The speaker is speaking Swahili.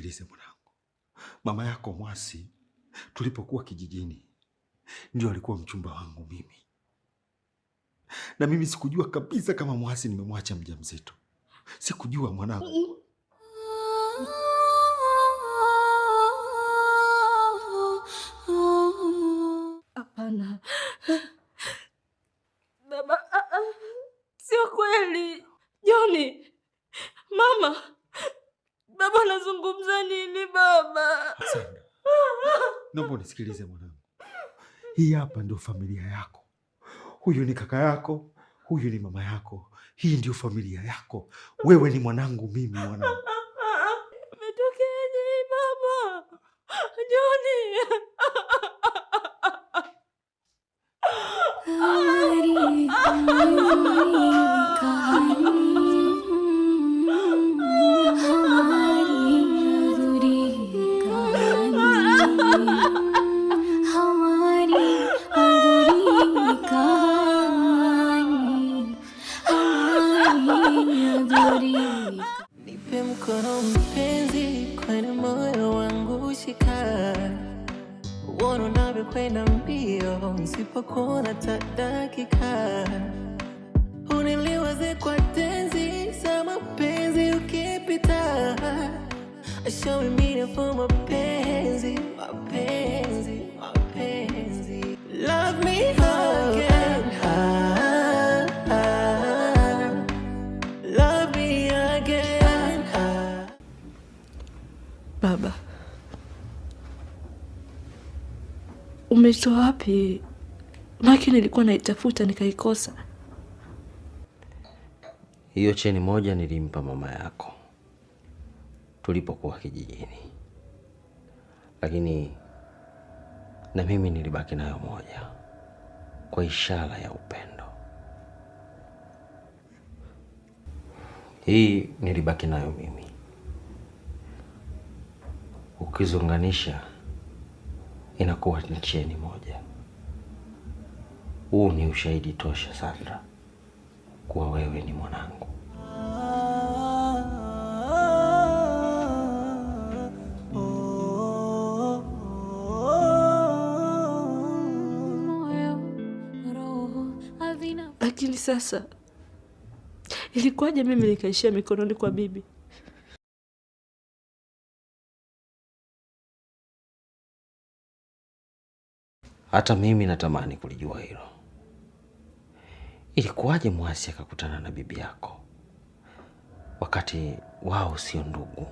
Unisikilize mwanangu. Mama yako Mwasi tulipokuwa kijijini ndio alikuwa mchumba wangu mimi. Na mimi sikujua kabisa kama Mwasi nimemwacha mjamzito. Sikujua mwanangu. Hapana. Baba, sio kweli. Joni, mama, baba anazungumza nini baba? Sandra, naomba unisikilize mwanangu. Hii hapa ndio familia yako. Huyu ni kaka yako, huyu ni mama yako. Hii ndio familia yako. Wewe ni mwanangu, mimi mwanangu. Umetokeaje baba? Joni. Nipe mkono mpenzi, kwenye moyo wangu shika, uone unavyokwenda mbio, nisipokuona hata dakika, uniliwaze kwa tenzi za mapenzi ukipita, show me for mapenzi, mapenzi, mapenzi. Love me again, ah, ah. Love me again, ah. Baba, umeitoa wapi? Maki nilikuwa naitafuta nikaikosa. Hiyo cheni moja nilimpa mama yako tulipokuwa kijijini, lakini na mimi nilibaki nayo moja kwa ishara ya upendo. Hii nilibaki nayo mimi, ukizunganisha inakuwa ni cheni moja. Huu ni ushahidi tosha, Sandra, kuwa wewe ni mwanangu. Lakini sasa ilikuwaje mimi nikaishia mikononi kwa bibi? Hata mimi natamani kulijua hilo. Ilikuwaje Mwasi akakutana na bibi yako wakati wao sio ndugu?